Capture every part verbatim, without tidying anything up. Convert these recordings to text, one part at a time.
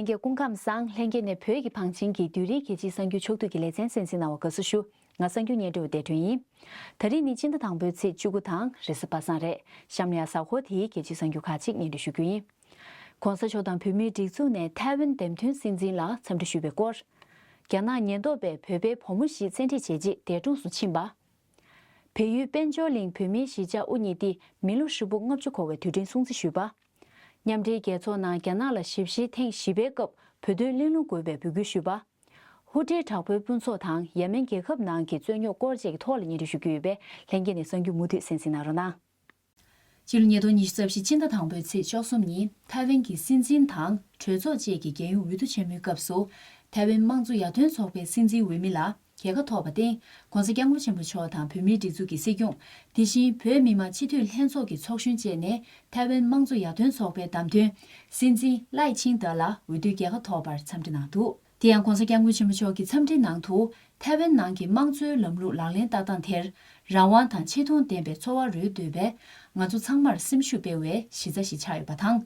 རྒྱ། སྐུ་ཁམས་བཟང་། ལྷན་རྒྱས་ནས་བོད་ཀྱི་བང་ཆེན་གྱི་བསྡུས་རིས་རྒྱལ་སྤྱིའི་གསར་འགྱུར་ཕྱོགས་བསྡུས་ཀྱི་ལེ་ཚན་གསན་གཟིགས་གནང་བར་དགའ་བསུ་ཞུ། ང་གསར་འགྱུར་སྙན་སྒྲོན་པ་བདེ་སྒྲོན་ཡིན། ད་རེས་ནི་སྤྱི་ཟླ་དང་པོའི་ཚེས་བཅུ་དགུ་དང་རེས་གཟའ་པ་སངས་རེད། གཤམ་ནས་གཟའ་འཁོར་དེའི་རྒྱལ་སྤྱིའི་གསར་འགྱུར་ཁག་ཅིག་སྙན་སྒྲོན་ཞུ་རྒྱུ་ཡིན། ྋགོང་ས་མཆོག་དང་བོད་མིའི་སྒྲིག་འཛུགས་ནས་ཐའེ་ཝན་འདེམས་ཐོན་སྲིད་འཛིན་ལ་འཚམས་འདྲི་ཞུས་པའི་སྐོར། རྒྱ་ནག་ཉེན་རྟོག་པས་བོད་པའི་བུ་མོ་ཞིག་བཙན་ཁྲིད་བྱས་རྗེས་འདས་གྲོངས་སུ་ཕྱིན་པ། བལ་ཡུལ་དཔལ་འབྱོར་གླིང་བོད་མིའི་གཞིས་ཆགས་དབུ་བརྙེས་ཏེ་མི་ལོ་ཧྲིལ་པོ་ལྔ་བཅུ་འཁོར་བའི་དུས་དྲན་སྲུང་བརྩི་ཞུས་པ། མཉམ་འབྲེལ་རྒྱལ་ཚོགས་ནང་རྒྱ་ནག་ལ་ཞབས་ཕྱིའི་ཐེངས་བཞི་པའི་སྐབས་བོད་དོན་གླེང་སློང་དགོས་པའི་འབོད་སྐུལ་ཞུས་པ། ཧུ་ཏྲི་དྲག་པོའི་དཔུང་ཚོགས་དང་ཡེ་མེན་རྒྱལ་ཁབ་ནང་གི་རྩོད་རྙོག་སྐོར་བཅས་ཀྱི་ཐོག་ལ་སྙན་སྒྲོན་ཞུ་རྒྱུ་ཡོད་པས་ལྷན་རྒྱས་ནས་གསར་འགྱུར་མུ་མཐུད་གསན་གཟིགས་གནང་རོགས་གནང་། སྤྱི་ལོ་ཉིས་སྟོང་ཉི་ཤུ་རྩ་བཞི་སྤྱི་ཟླ་དང་པོའི་ཚེས་བཅུ་གསུམ་ཉིན་ཐའེ་ཝན་གྱི་སྲིད་འཛིན་དང་གྲོས་ཚོགས་བཅས་ཀྱི་རྒྱལ་ཡོངས་འོས་བསྡུ་ཆེན་མོའི་སྐབས་སུ་ཐའེ་ཝན་དམངས་གཙོ་ཡར་ཐོན་ཚོགས་པའི་སྲིད་འཛིན་འོས་མི་ལ་རྒྱལ་ཁ་ཐོབ་པར་བརྟེན་ྋགོང་ས་ྋསྐྱབས་མགོན་ཆེན་པོ་མཆོག་དང་བོད་མིའི་སྒྲིག་འཛུགས་ཀྱི་སྲིད་སྐྱོང་། དེ་བཞིན་བོད་མི་མང་སྤྱི་འཐུས་ལྷན་ཚོགས་ཀྱི་ཚོགས་གཞོན་བཅས་ནས་ཐའེ་ཝན་དམངས་གཙོ་ཡར་ཐོན་ཚོགས་པའི་བདམས་ཐོན་སྲིད་འཛིན་ལའེ་ཆིང་ཏེ་ལ་འོས་བསྡུའི་རྒྱལ་ཁ་ཐོབ་པར་འཚམས་འདྲི་གནང་འདུག་དེ་ཡང་ྋགོང་ས་ྋསྐྱབས་མགོན་ཆེན་པོ་མཆོག་གི་འཚམས་འདྲིའི་ནང་དུ་ཐའེ་ཝན་ནང་གི་དམངས་གཙོའི་ལམ་ལུགས་ལག་ལེན་བསྟར་སྟངས་དེར་རང་དབང་དང་ཆེ་མཐོང་ལྡན་པའི་འཚོ་བ་རོལ་འདོད་པས་ང་ཚོ་ཚང་མར་སེམས་ཤུགས་སྤེལ་བའི་གཞི་རྩ་ཞིག་ཆགས་ཡོད་པ་དང་།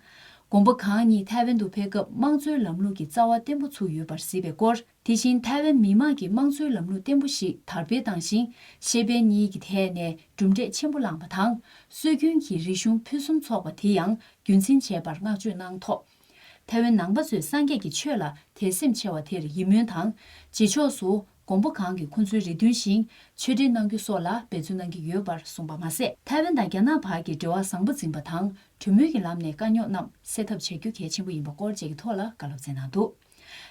མགོན་པོ་གང་ཉིད་ཐའེ་ཝན་དུ་ཕེབས་སྐབས་དམངས་གཙོའི་ལམ་ལུགས་ཀྱི་རྩ་བ་བརྟན་པོ་ཚུགས་ཡོད་པར་གཟིགས་པའི་སྐོར། དེ་བཞིན་ཐའེ་ཝན་མི་དམངས་ཀྱིས་དམངས་གཙོའི་ལམ་ལུགས་བརྟན་པོ་ཞིག་དར་སྤེལ་བཏང་ཞིང་། ཤེས་དཔལ་གཉིས་ཀྱི་ཐད་ནས་གྲུབ་འབྲས་ཆེན་པོ་བླངས་པ་དང་། སྲོལ་རྒྱུན་གྱི་རིག་གཞུང་ཕུན་སུམ་ཚོགས་པ་དེ་ཡང་རྒྱུན་འཛིན་བྱས་པར་བསྔགས་བརྗོད་གནང་ཐོག་ཐའེ་ཝན་ནང་པ་ཚོས་སངས་རྒྱས་ཀྱི་ཆོས་ལ་དད་སེམས་ཆེ་བ་དེར་ཡིད་སྨོན་དང་། རྗེས་ཕྱོགས་སུ་མགོན་པོ་གང་གིས་ཁོང་ཚོའི་རེ་འདུན་བཞིན་ཆོས་འབྲེལ་གནང་རྒྱུ་སོགས་ལ་འབད་བརྩོན་གནང་གི་ཡོད་པར་གསུངས་པ་མ་ཟད། ཐའེ་ཝན་དང་རྒྱ་ནག་བར་གྱི་འབྲེལ་བ་བཟང་པོ་འཛིན་པ་དང་། གྲོས་མོལ་གྱི་ལམ་ནས་དཀའ་རྙོག་རྣམས་སེལ་ཐབས་བྱ་རྒྱུ་གལ་ཆེན་པོ་ཡིན་པ་སྐོར་བཅས་ཀྱི་ཐོག་ལ་བཀའ་སློབ་སྩལ་གནང་འདུག་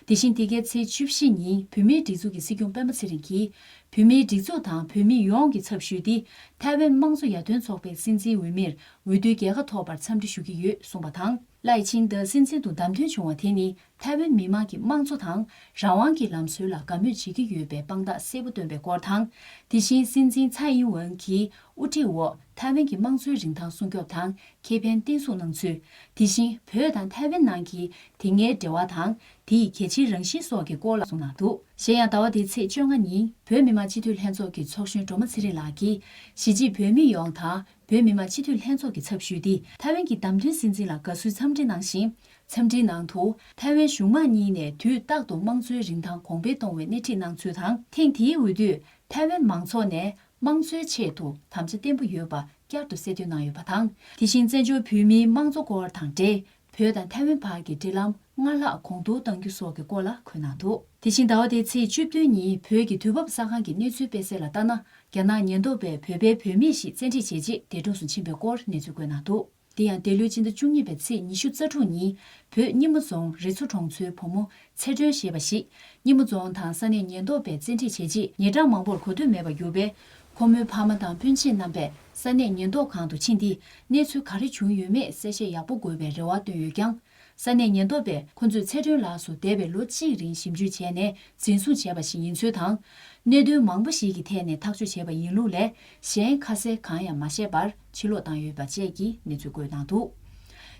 དེ་བཞིན་འདི་གའི་ཚེས་བཅུ་བཞི་ཉིན་བོད་མིའི་སྒྲིག་འཛུགས་ཀྱི་སྲིད་སྐྱོང་སྤེན་པ་ཚེ་རིང་གིས་བོད་མིའི་སྒྲིག་འཛུགས་དང་བོད་མི་ཡོངས་ཀྱི་ཚབ་ཞུས་ཏེ། ཐའེ་ཝན་དམངས་གཙོ་ཡར་ཐོན་ཚོགས་པའི་སྲིད་འཛིན་འོས་མིར་འོས་བསྡུའི་རྒྱལ་ཁ་ཐོབ་པར་འཚམས་འདྲི་ཞུ་གི་ཡོད་གསུངས་པ་དང་། ལའེ་ཆིང་ཏེ་སྲིད་འཛིན་དུ་བདམས་ཐོན་བྱུང་བ་དེ་ནི་ཐའེ་ཝན་མི་དམངས་ཀྱི་དམངས་གཙོ་དང་རང་དབང་གི་ལམ་སྲོལ་ལ་དགའ་མོས་བྱེད་ཀྱི་ཡོད་པའི་དཔང་རྟགས་གསལ་པོ་སྟོན་པའི་སྐོར་དང་། དེ་བཞིན་སྲིད་འཛིན་ཚའེ་ཨིན་ཝེན་གྱི་དབུ་ཁྲིད་འོག་ཐའེ་ཝན་གྱི་དམངས་གཙོའི་རིན་ཐང་སྲུང་སྐྱོབ་དང་ཁེ་ཕན་བརྟན་སྲུང་གནང་ཚུལ། དེ་བཞིན་བོད་དང་ཐའེ་ཝན་ནང་གི་དེ་སྔའི་འབྲེལ་བ་དང་། དེའི་གལ་ཆེའི་རང་བཞིན་སོགས་ཀྱི་སྐོར་ལ་གསུངས་གནང་འདུག་གཞན་ཡང་ཟླ་བ་འདིའི་ཚེས་བཅོ་ལྔ་ཉིན་བོད་མི་མང་སྤྱི་འཐུས་ལྷན་ཚོགས་ཀྱི་ཚོགས་གཞོན་སྒྲོལ་མ་ཚེ་རིང་ལགས་ཀྱིས་གཞིས་བྱེས་བོད་མི་ཡོངས་དང་བོད་མི་མང་སྤྱི་འཐུས་ལྷན་ཚོགས་ཀྱི་ཚབ་ཞུས་ཏེ་ཐའེ་ཝན་གྱི་བདམས་ཐོན་སྲིད་འཛིན་ལ་དགའ་བསུའི་འཚམས་འདྲི་གནང་ཞིང་། འཚམས་འདྲིའི་ནང་དུ་ཐའེ་ཝན་གཞུང་མང་གཉིས་ནས་དུས་རྟག་ཏུ་དམངས་གཙོའི་རིན་ཐང་གོང་འཕེལ་གཏོང་བའི་སྣེ་ཁྲིད་གནང་ཚུལ་དང་། ཐེངས་འདིའི་འོས་བསྡུས་ཐའེ་ཝན་མང་ཚོགས་ནས་དམངས་གཙོའི་ཆེད་དུ་དམ་བཅའ་བརྟན་པོ་ཡོད་པ་བསྐྱར་དུ་གསལ་སྟོན་གནང་ཡོད་པ་དང་། དེ་བཞིན་བཙན་བྱོལ་བོད་མིའི་དམངས་གཙོ་སྐོར་དང་འབྲེལ། བོད་དང་ཐའེ་ཝན་བར་གྱི་འབྲེལ་ལམ་སྔར་ལྷག་གོང་མཐོར་གཏང་རྒྱུ་སོགས་ཀྱི་སྐོར་ལ་འཁོད་གནང་འདུག་དེ་བཞིན་ཟླ་བ་འདིའི་ཚེས་བཅུ་བདུན་ཉིན་བོད་ཀྱི་དུས་བབ་གསར་ཁང་གི་གནས་ཚུལ་སྤེལ་གསལ་ལ་ལྟར་ན། རྒྱ་ནག་ཉེན་རྟོག་པས་བོད་པའི་བུད་མེད་ཞིག་བཙན་ཁྲིད་བྱས་རྗེས་འདས་གྲོངས་སུ་ཕྱིན་པའི་སྐོར་གནས་ཚུལ་བཀོད་གནང་འདུག་དེ་ཡང་འདས་ལོའི་སྤྱི་ཟླ་བཅུ་གཉིས་པའི་ཚེས་ཉི་ཤུ་རྩ་དྲུག་ཉིན་བོད་སྙེ་མོ་རྫོང་རི་མཚོ་གྲོང་ཚོའི་བུ་མོ་ཚེ་སྒྲོན་ཞེས་པ་ཞིག་སྙེ་མོ་རྫོང་དང་ས་གནས་ཉེན་རྟོག་པས་བཙན་ཁྲིད་བྱས་རྗེས་ཉེ་གྲངས་མང་པོར་གོ་ཐོས་མེད་པར་གྱུར་པས། ཁོ་མོའི་ཕ་མ་དང་སྤུན་མཆེད་རྣམ་པས་ས་གནས་ཉེན་རྟོག་ཁང་དུ་ཕྱིན་ཏེ་གནས་ཚུལ་ག་རེ་བྱུང་ཡོད་མེད་གསལ་བཤད་ཡག་པོ་དགོས་པའི་རེ་བ་བཏོན་ཡོད་ཀྱང་། ས་གནས་ཉེན་རྟོག་པས་ཁོ་ཚོས་ཚེ་སྒྲོན་ལགས་སུ་འདས་པའི་ལོ་གཅིག་རིང་ཞིབ་འཇུག་བྱས་ནས་འཛིན་བཟུང་བྱས་པ་ཞིག་ཡིན་ཚུལ་དང་། གནད་དོན་མང་པོ་ཞིག་གི་ཐད་ནས་ཐག་གཅོད་བྱས་པ་ཡིན་ལུགས་ལས་གཞན་ཁ་གསལ་གང་ཡང་མ་བཤད་པར་ཕྱིར་ལོག་བཏང་ཡོད་པ་བཅས་ཀྱི་གནས་ཚུལ་བཀོད་གནང་འདུག་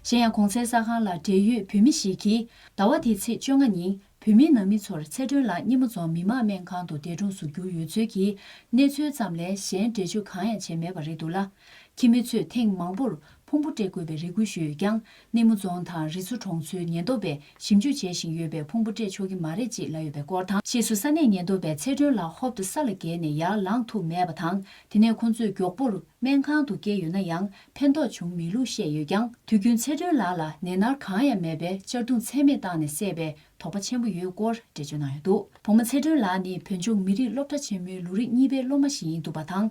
གཞན་ཡང་གོང་གསལ་གསར་ཁང་ལ་འབྲེལ་ཡོད་བོད་མི་ཞིག་གིས་ཟླ་བ་འདིའི་ཚེས་བཅོ་ལྔ་ཉིན་བོད་མི་ནང་མི་ཚོར་ཚེ་སྒྲོན་ལགས་སྙེ་མོ་རྫོང་མི་དམངས་སྨན་ཁང་དུ་འདས་གྲོངས་སུ་གྱུར་ཡོད་ཚུལ་གྱི་གནས་ཚུལ་ཙམ་ལས་གཞན་འགྲེལ་བརྗོད་གང་ཡང་བྱས་མེད་པ་རེད་འདུག་ལ། ཁྱིམ་མི་ཚོས་ཐེངས་མང་པོར་ཕུང་པོ་སྤྲད་དགོས་པའི་རེ་སྐུལ་ཞུས་ཡོད་ཀྱང་། སྙེ་མོ་རྫོང་དང་རི་མཚོ་གྲོང་ཚོའི་ཉེན་རྟོག་པས་ཞིབ་འཇུག་བྱེད་བཞིན་ཡོད་པས་ཕུང་པོ་སྤྲད་ཆོག་གི་མ་རེད་ཅེས་ལབ་ཡོད་པའི་སྐོར་དང་། ཕྱིས་སུ་ས་གནས་ཉེན་རྟོག་པས་ཚེ་སྒྲོན་ལགས་ཧོབ་ཏེ་ས་ལ་བརྒལ་ནས་ཡར་ལངས་ཐུབ་མེད་པ་དང་། དེ་ནས་ཁོ་ཚོས་མགྱོགས་པོར་སྨན་ཁང་དུ་བསྐྱལ་ཡོད་ན་ཡང་ཕན་ཐོགས་བྱུང་མེད་ལུགས་བཤད་ཡོད་ཀྱང་། དུས་རྒྱུན་ཚེ་སྒྲོན་ལགས་ལ་ནད་མནར་གང་ཡང་མེད་པས་གཅར་རྡུང་ཚད་མེད་བཏང་ནས་བསད་པའི་དོགས་པ་ཆེན་པོ་ཡོད་སྐོར་འགྲེལ་བརྗོད་གནང་ཡོད་འདུག་བུ་མོ་ཚེ་སྒྲོན་ལགས་ནི་བོད་ལྗོངས་མི་རིགས་སློབ་གྲྭ་ཆེན་མོའི་ལོ་རིམ་གཉིས་པའི་སློབ་མ་ཞིག་ཡིན་འདུག་པ་དང་།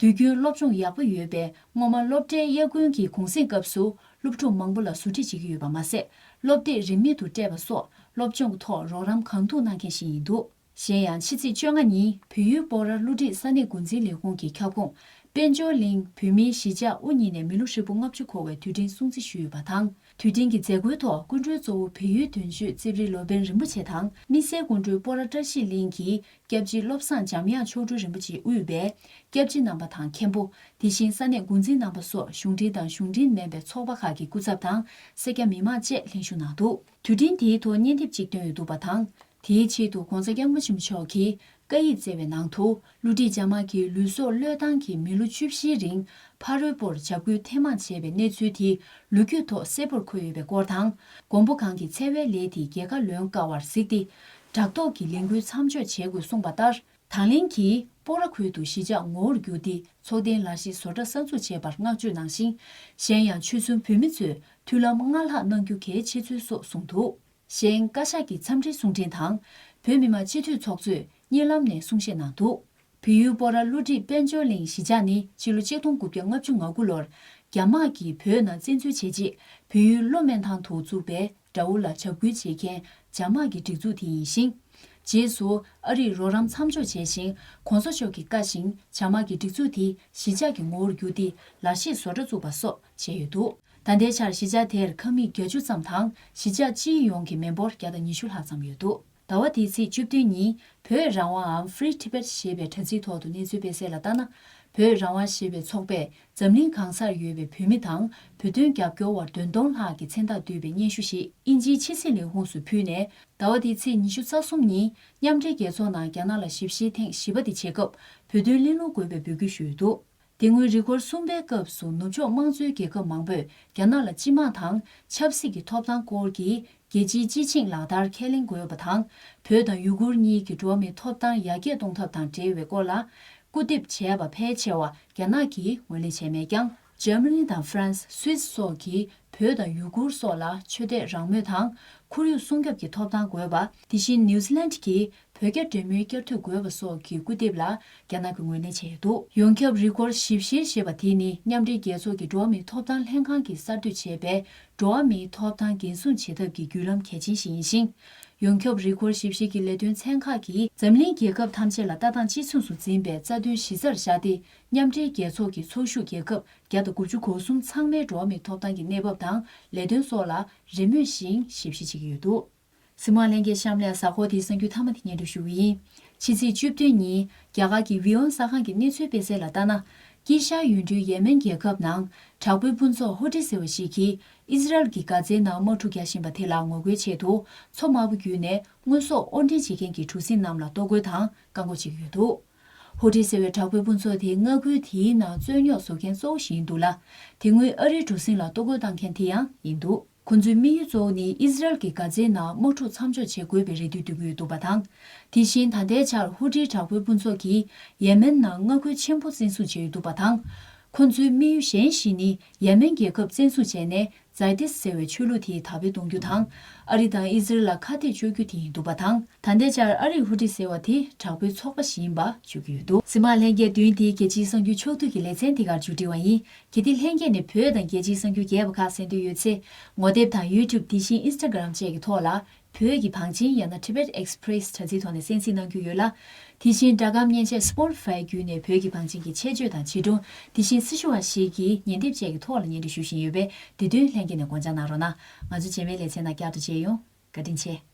དུས་རྒྱུན་སློབ་སྦྱོང་ཡག་པོ་ཡོད་པས་སྔོན་མ་སློབ་གྲྭའི་དབྱར་དགུན་གྱི་གུང་གསེང་སྐབས་སུ་སློབ་ཕྲུག་མང་པོ་ལ་ཟུར་ཁྲིད་བྱེད་ཀྱི་ཡོད་པ་མ་ཟད། སློབ་དེབ་རིན་མེད་དུ་སྤྲད་པ་སོགས་སློབ་སྦྱོང་གི་ཐོག་རོགས་རམ་གང་ཐུབ་གནང་མཁན་ཞིག་ཡིན་འདུག་གཞན་ཡང་ཕྱི་ཚེས་བཅོ་ལྔ་ཉིན་བལ་ཡུལ་སྤོག་ར་བསླུ་བྲིད་ས་གནས་འགོ་འཛིན་ལས་ཁུངས་ཀྱི་ཁྱབ་ཁོངས་དཔལ་འབྱོར་གླིང་བོད་མིའི་གཞིས་ཆགས་དབུ་བརྙེས་ནས་མི་ལོ་ཧྲིལ་པོ་ལྔ་བཅུ་འཁོར་བའི་དུས་དྲན་སྲུང་བརྩི་ཞུས་ཡོད་པ་དང་། དུས་དྲན་གྱི་མཛད་སྒོའི་ཐོག་སྐུ་མགྲོན་གཙོ་བོ་བལ་ཡུལ་དོན་གཅོད་རྩིབ་རི་ལོ་པཎ་རིན་པོ་ཆེ་དང་། དམིགས་བསལ་སྐུ་མགྲོན་སྤོག་ར་བཀྲ་ཤིས་གླིང་གི་སྐྱབས་རྗེ་བློ་བཟང་འཇམ་དབྱངས་མཆོག་སྤྲུལ་རིན་པོ་ཆེ་དབུས་པའི་སྐྱབས་རྗེ་རྣམ་པ་དང་མཁན་པོ། དེ་བཞིན་ས་གནས་འགོ་འཛིན་རྣམ་པ་སོགས་གཞུང་འབྲེལ་དང་གཞུང་འབྲེལ་མིན་པའི་ཚོགས་པ་ཁག་གི་སྐུ་ཚབ་དང་སེར་སྐྱ་མི་མང་བཅས་ལྷན་ཞུགས་གནང་འདུག་དུས་དྲན་དེའི་ཐོག་བརྙན་དེབ་ཅིག་བཏོན་ཡོད་འདུག་པ་དང་། དེའི་ཆེད་དུ་༧གོང་ས་༧སྐྱབས་མགོན་ཆེན་པོ་མཆོག་གིས་བཀའ་ཡིག་བསྩལ་བའི་ནང་དུ། བསླུ་བྲིད་རྒྱ་དམག་གིས་ལུས་སྲོག་བློས་བཏང་གིས་མི་ལོ་བཅུ་བཞིའི་རིང་ཕ་རོལ་པོར་འཇབ་རྒོལ་ཐེངས་མང་བྱས་པའི་གནས་ཚུལ་དེ་ལོ་རྒྱུས་ཐོག་གསལ་པོར་འཁོད་ཡོད་པའི་སྐོར་དང་། མགོན་པོ་གང་གི་འཚེ་བའི་ལས་དེ་རྒྱལ་ཁ་ལོན་དཀའ་བར་གཟིགས་ཏེ། དྲག་ཐོག་གི་ལས་འགུལ་མཚམས་འཇོག་བྱེད་དགོས་གསུངས་པ་ལྟར། དང་ལེན་གྱིས་སྤོ་ར་ཁུལ་དུ་གཞིས་ཆགས་ངོ་བོར་བསྒྱུར་ཏེ་ཚོགས་ལྡན་ལས་གཞི་བཟོ་གྲྭ་གསར་འཛུགས་བྱས་པར་བསྔགས་བརྗོད་གནང་ཞིང་། གཞན་ཡང་ཆོལ་གསུམ་བོད་མི་ཚོས་མཐུན་ལམ་སྔར་ལྷག་གནང་རྒྱུ་གལ་ཆེ་ཚུལ་སོགས་གསུངས་འདུག་གཞན་བཀའ་ཤག་གི་འཚམས་འདྲིའི་གསུང་འཕྲིན་དང་། བོད་མི་མང་སྤྱི་འཐུས་ཚོགས་གཙོས་གཉིད་ལམ་ནས་གསུང་བཤད་གནང་འདུག་བལ་ཡུལ་སྤོ་ར་བསླུ་བྲིད་དཔལ་འབྱོར་གླིང་གཞིས་ཆགས་ནི་ཕྱི་ལོ་ཆིག་སྟོང་དགུ་བརྒྱ་ལྔ་བཅུ་ང་དགུ་ལོར་རྒྱ་དམག་གིས་བོད་ནང་བཙན་འཛུལ་བྱས་རྗེས། བལ་ཡུལ་གློ་སྨོན་ཐང་དུ་བཙུགས་པའི་དགྲ་བོ་ལ་འཇབ་རྒོལ་བྱེད་མཁན་རྒྱ་དམག་གི་སྒྲིག་འཛུགས་དེ་ཡིན་ཞིང་། རྗེས་སུ་ཨ་རིས་རོགས་རམ་མཚམས་འཇོག་བྱས་ཤིང་། ༸གོང་ས་མཆོག་གི་བཀའ་བཞིན་རྒྱ་དམག་གི་སྒྲིག་འཛུགས་དེ་གཞིས་ཆགས་ཀྱི་ངོ་བོར་བསྒྱུར་ཏེ་ལས་གཞི་བཟོ་གྲྭ་བཙུགས་པ་སོགས་བྱས་ཡོད་འདུག་ད་ལྟའི་ཆར་གཞིས་ཆགས་དེར་ཁང་མིག་བརྒྱད་ཅུ་ཙམ་དང་། གཞིས་ཆགས་སྤྱིའི་ཡོངས་ཀྱི་མི་འབོར་བརྒྱ་དང་ཉི་ཤུ་ལྷག་ཙམ་ཡོད་འདུག་ཟླ་བ་འདིའི་ཚེས་བཅུ་བདུན་ཉིན་བོད་རང་དབང་ཨམ་Free Tibet་ཞེས་པའི་དྲ་ཚིགས་ཐོག་ཏུ་གནས་ཚུལ་སྤེལ་གསལ་ལ་ལྟར་ན། བོད་རང་དབང་ཞེས་པའི་ཚོགས་པས་འཛམ་གླིང་གང་སར་ཡོད་པའི་བོད་མི་དང་བོད་དོན་རྒྱབ་སྐྱོར་བ་བདུན་སྟོང་ལྷག་གི་མཚན་རྟགས་བསྡུས་པའི་སྙན་ཞུ་ཞིག་དབྱིན་ཇིའི་ཕྱི་སྲིད་ལས་ཁུངས་སུ་ཕུལ་ནས། ཟླ་བ་འདིའི་ཚེས་ཉི་ཤུ་རྩ་གསུམ་ཉིན་མཉམ་འབྲེལ་རྒྱལ་ཚོགས་ནང་རྒྱ་ནག་ལ་ཞིབ་བཤེར་ཐེངས་བཞི་པ་དེ་བྱེད་སྐབས་བོད་དོན་གླེང་སློང་དགོས་པའི་འབོད་སྐུལ་ཞུས་ཡོད་འདུག་དེ་སྔོན་རི་མགོར་གསུམ་པའི་སྐབས་སུ་ནུབ་ཕྱོགས་དམངས་གཙོའི་རྒྱལ་ཁབ་མང་པོས་རྒྱ་ནག་ལ་སྤྱི་དམངས་དང་ཆབ་སྲིད་ཀྱི་ཐོབ་ཐང་སྐོར་གྱི་རྒྱལ་སྤྱིའི་སྤྱི་ཆིངས་ལག་བསྟར་ཁས་ལེན་དགོས་པ་དང་། བོད་དང་ཡུ་གུར་གཉིས་ཀྱི་འགྲོ་བ་མིའི་ཐོབ་ཐང་ཡར་རྒྱས་གཏོང་ཐབས་དང་འབྲེལ་བའི་སྐོར་ལ་སྐུར་འདེབས་བྱས་པ་ཕལ་ཆེ་བ་རྒྱ་ནག་གིས་ངོས་ལེན་བྱས་མེད་ཀྱང་། འཇར་མ་ནི་དང་ཧྥ་རན་སི། སུད་སི་སོགས་ཀྱིས་བོད་དང་ཡུ་གུར་སོགས་ལ་ཆོས་དད་རང་མོས་དང་ཁོར་ཡུག་སྲུང་སྐྱོབ་ཀྱི་ཐོབ་ཐང་དགོས་པ། དེ་བཞིན་ནིའུ་ཛི་ལན་གྱིས་བོད་རྒྱ་འབྲེལ་མོལ་བསྐྱར་མཐུད་དགོས་པ་སོགས་ཀྱི་སྐུར་འདེབས་ལ་རྒྱ་ནག་གིས་ངོས་ལེན་བྱས་ཡོད་འདུག་ཡོངས་ཁྱབ་རི་མགོར་ཞིབ་བཤེར་ཞེས་པ་དེ་ནི་མཉམ་འབྲེལ་རྒྱལ་ཚོགས་ཀྱི་འགྲོ་བ་མིའི་ཐོབ་ཐང་ལྷན་ཁང་གིས་གསར་གཏོད་བྱས་པའི་འགྲོ་བ་མིའི་ཐོབ་ཐང་འགན་སྲུང་བྱེད་ཐབས་ཀྱི་བརྒྱུད་ལམ་གལ་ཆེན་ཞིག་ཡིན་ཞིང་། ཡོངས་ཁྱབ་རི་མགོར་ཞིབ་བཤེར་གྱི་ལས་དོན་ཚན་ཁག་གིས་འཛམ་གླིང་རྒྱལ་ཁབ་ཐམས་ཅད་ལ་ལྟ་སྟངས་གཅིག་མཚུངས་སུ་འཛིན་པའི་རྩ་དོན་གཞི་རྩར་བཞག་སྟེ། མཉམ་འབྲེལ་རྒྱལ་ཚོགས་ཀྱི་ཚོགས་ཞུགས་རྒྱལ་ཁབ་བརྒྱ་དང་དགུ་བཅུ་གོ་གསུམ་ཚང་མའི་འགྲོ་བ་མིའི་ཐོབ་ཐང་གི་གནས་བབ་དང་ལས་དོན་སོགས་ལ་རེས་མོས་ཤིང་ཞིབ་བཤེར་བྱེད་ཀྱི་ཡོད་འདུག་གཟིགས་མོ་བ་ལྷན་རྒྱས་གཤམ་ལ་གཟའ་འཁོར་འདིའི་གསར་འགྱུར་མཐའ་མ་དེ་སྙན་སྒྲོན་ཞུ་གི་ཡིན། ཕྱི་ཚེས་བཅུ་བདུན་ཉིན་རྒྱ་གར་གྱི་ཝི་ཡོན་གསར་ཁང་གིས་གནས་ཚུལ་སྤེལ་གསལ་ལ་ལྟར་ན། དཀྱིལ་ཤར་ཡུལ་གྲུའི་ཡེ་མེན་རྒྱལ་ཁབ་ནང་དྲག་པོའི་དཔུང་ཚོགས་ཧུ་ཏི་ཟེར་བ་ཞིག་གིས་ཨི་ཟི་རལ་གྱི་གྷ་ཛའི་ནང་དམག་འཁྲུག་རྒྱག་བཞིན་པ་དེ་ལ་ངོ་རྒོལ་ཆེད་དུ་མཚོ་དམར་པོ་བརྒྱུད་ནས་དངོས་ཟོག་དབོར་འདྲེན་བྱེད་མཁན་གྱི་གྲུ་གཟིངས་རྣམས་ལ་གཏོར་རྒོལ་དང་བཀག་འགོག་བྱེད་ཀྱི་ཡོད་འདུག་ཧུ་ཏི་ཟེར་བའི་དྲག་པོའི་དཔུང་ཚོགས་དེ་མངའ་ཁུལ་དེའི་ནང་རྩོད་རྙོག་བཟོ་མཁན་གཙོ་བོ་ཞིག་ཡིན་འདུག་ལ། དེ་སྔོན་ཨ་རིའི་གྲུ་གཟིངས་ལ་གཏོར་རྒོལ་བཏང་མཁན་དེ་ཡང་ཡིན་འདུག་ཁོ་ཚོའི་དམིགས་ཡུལ་གཙོ་བོ་ནི་ཨི་ཟི་རལ་གྱིས་གྷ་ཛའི་ནང་དམག་འཁྲུག་མཚམས་འཇོག་བྱེད་དགོས་པའི་རེ་འདུན་འདོན་གྱི་ཡོད་འདུག་པ་དང་། དེ་བཞིན་ད་ལྟའི་ཆར་ཧུ་ཏིའི་དྲག་པོའི་དཔུང་ཚོགས་ཀྱིས་ཡེ་མེན་ནང་མངའ་ཁུལ་ཆེན་པོ་བཙན་བཟུང་བྱས་ཡོད་འདུག་པ་དང་། ཁོ་ཚོའི་དམིགས་ཡུལ་གཞན་ཞིག་ནི་ཡེ་མེན་རྒྱལ་ཁབ་བཙན་བཟུང་བྱས་ནས་ཛའི་ཏིས་ཟེར་བའི་ཆོས་ལུགས་དེ་དར་སྤེལ་གཏོང་རྒྱུ་དང་། ཨ་རི་དང་ཨི་ཟི་རལ་ལ་ཁ་གཏད་གཅོག་རྒྱུ་དེ་ཡིན་འདུག་པ་དང་། ད་ལྟའི་ཆར་ཨ་རིས་ཧུ་ཏི་ཟེར་བ་དེ་དྲག་པོའི་ཚོགས་པ་ཞིག་ཡིན་པ་བརྗོད་ཀྱི་ཡོད་འདུག་གཟིགས་མོ་བ་ལྷན་རྒྱས། བདུན་དེའི་རྒྱལ་སྤྱིའི་གསར་འགྱུར་ཕྱོགས་བསྡུས་ཀྱི་ལེ་ཚན་འདི་གར་མཇུག་སྒྲིལ་བ་ཡིན། གལ་ཏེ་ལྷན་རྒྱས་ནས་བོད་དང་རྒྱལ་སྤྱིའི་གསར་འགྱུར་རྒྱས་པ་ཁག་གསན་འདོད་ཡོད་ཚེ། ངོ་དེབ་དང་ཡུ་ཊུབ་དེ་བཞིན་ཨིན་སི་ཊ་གྷ་རམ་བཅས་ཀྱི་ཐོག་ལ། བོད་ཀྱི་བང་ཆེན་ཡང་ན་Tibet Express དྲ་ཚིགས་ཐོག་ནས་གསན་གཟིགས་གནང་རྒྱུ་ཡོད་ལ། དེ་བཞིན་སྒྲ་སྒམ་མཉེན་ཆས་Spotify བརྒྱུད་ནས་བོད་ཀྱི་བང་ཆེན་གྱི་ཆེད་སྤྱོད་དང་བྱིས་སྒྲུང་། དེ་བཞིན་སྲི་ཞུ་བ་ཞིག་གིས་ཉན་དེབ་བཅས་ཀྱི་ཐོག་ལ་སྙན་སྒྲོན་ཞུ་བཞིན་ཡོད་པས། དེ་དོན་ལྷན་རྒྱས་ནས་དགོངས་འཇགས་གནང་རོགས་གནང་། ང་ཚོ་རྗེས་མའི་ལེ་ཚན་ནང་བསྐྱར་དུ་མཇལ་ཡོང་། བཀའ་དྲིན་ཆེ།